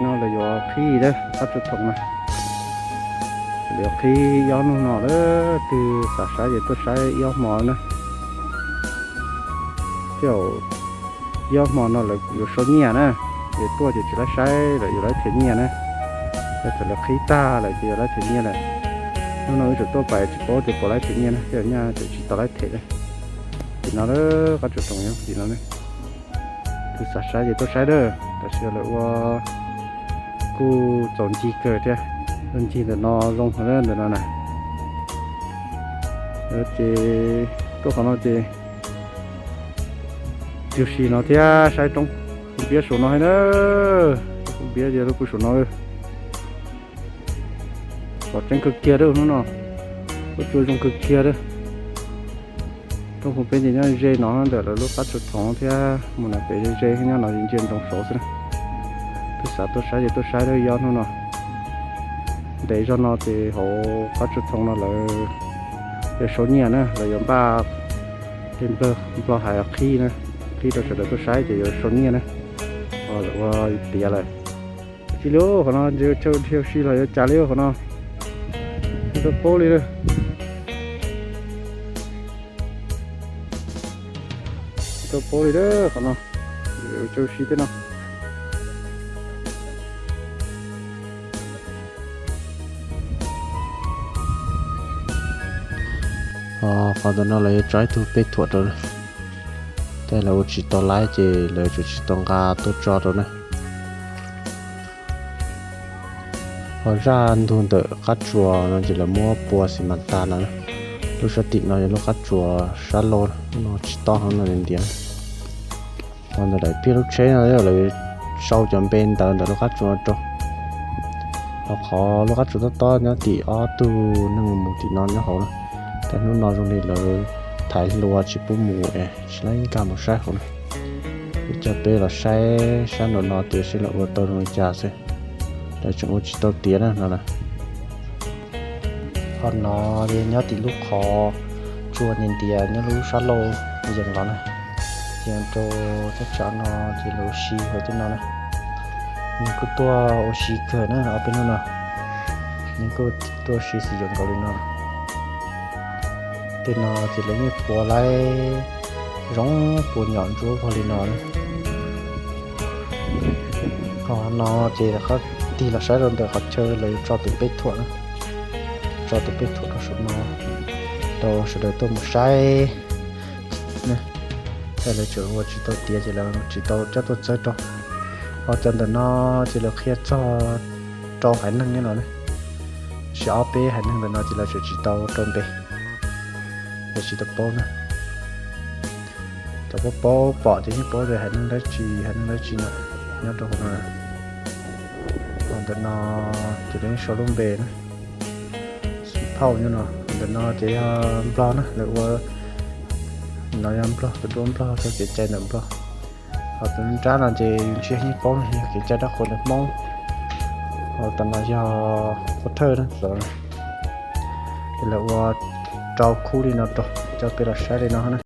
No lawv yuav qhib qab tsuas thoom na, lawv yuav qhib ib ob hnub no lawm, twg xav saib ces tuaj saib ib ob hmo na. Tej zaum ib ob hmo no lawv yuav sau nyiaj na, ces tuaj ces tsis laib saib lawm, yuav laib them nyiaj na. Thaum lawv qhib tag lawm ces yuav laib them nyiaj lawm. Hnub no wb tseem tuaj pais tsis paub tias puas laib them nyiaj na, tej zaum nyaj tseem tsis tau laib them li. Tim no lawm, qab tsuas thoom tim no. Tus xav saib ces tuaj saib lawm, tam sim no lawv ua kuj txaus ncig kawg thiab. Ncig ntawm no zoo heev ntawm no na. Ces tuaj qhov no ces yug si no thiab saib roob Phu Npiab saum no thiab na. Phu Npiab ces lub phu saum no. Qhov tseeb kawg kiag lawm hnub no, lub tsua zoo kawg kiag lawm. Roob Phu Npiab ces nyob ze no ntawm lawv lub qab tsuas thoom thiab, mus nram pem ze ze nyob no ntsia ntsoov saud xwb na. Twb xav tuaj saib ces tuaj saib lawm ib ob hnub no. Ntev zog no ces hauv qab tsuas thoom no lawv yuav sau nyiaj na, lawv yuav npaj tej nplog hais qhib na, qhib rau sawv daws tuaj saib ces yuav sau nyiaj na. Ua tiav lawm. Tsis li qhov no ntshe chaw dhia si los yuav cas li qhov no. Tsis tau paub li lawm. Tsis tau paub li lawm qhov no. Chaw si tej no. Qhov ntawm no lawv yuav tso ib tug peb thuam rau, tej lawv ua tsis tau laib ces lawv tsuas tsis tau nqa tuaj tso rau na. Ho zaj ntug ntawm qab tsuas no ces lawv muab pua xi mas tas no. Lub sab tim no yog lub qab tsuas sab laug no, tsis tob no ntiav. Ho ntawm lawv pliag lub tsheb no lawv sau cov npe ntawv ntawm lub qab tsuas rau. Ho qhov lub qab tsuas tob tob nyob tim ob tug neeg mus tim no nyob hauv na. Ces hnub no zoo li lawv thaiv hlua tsis pub mus es tsis laib nkag mus saib hauv na. Wb coj peb los saib sab nraum no tias seb lawv ua tau zoo li cas xwb. Lawv tseem ua tsis tau tiav na no na. Qhov no nyob tim lub qhov tsua ntiav ntiav nyob lub sab laug yees los na. Yees rau thaj tsam no ces lawv ua si hauv tej no na. Nws kuj tuaj ua si kawg na ob peb hnub no. Nws kuj tuaj ua si xwm yeem nkaus li no. Tej no ces lawv yeej pua laib zoo, pua nyom ntsuab vog li no na. Qhov no ces qhov tig los saib rau ntawm qhov chaw lawv tso tus peb thuam na. Tso tus peb thuam rau saum no rau sawv daws tuaj mus saib. Lawv tseem ua tsis tau tiav ces lawv tsis tau coj tuaj txawb rau. Ho cov ntawm no ces lawv qhia txog rau haiv neeg no na. Tab sis ob peb haiv neeg ntawm no ces lawv tseem tsis tau rau npe, lawv tsis tau paub na. Cov paub paub pom ces yeej paub tias haiv neeg dab tsi haiv neeg dab tsi no nyob rau hauv no. Ho ntawm no ces lawv yeej sau lub npe na. Xub phauj nyob no, ntawm no ces yog nplog na, lawv ua, no yog nplog, tus duab nplog txog kev cai ntawm nplog. Ho tus nrab no ces yus ntsia yeej paub yog kev cai dab qhuas ntawm Hmoob. Ho tam no yog pov thawj na, ces lawv ua rau khub li no rau coj peb los saib li no na.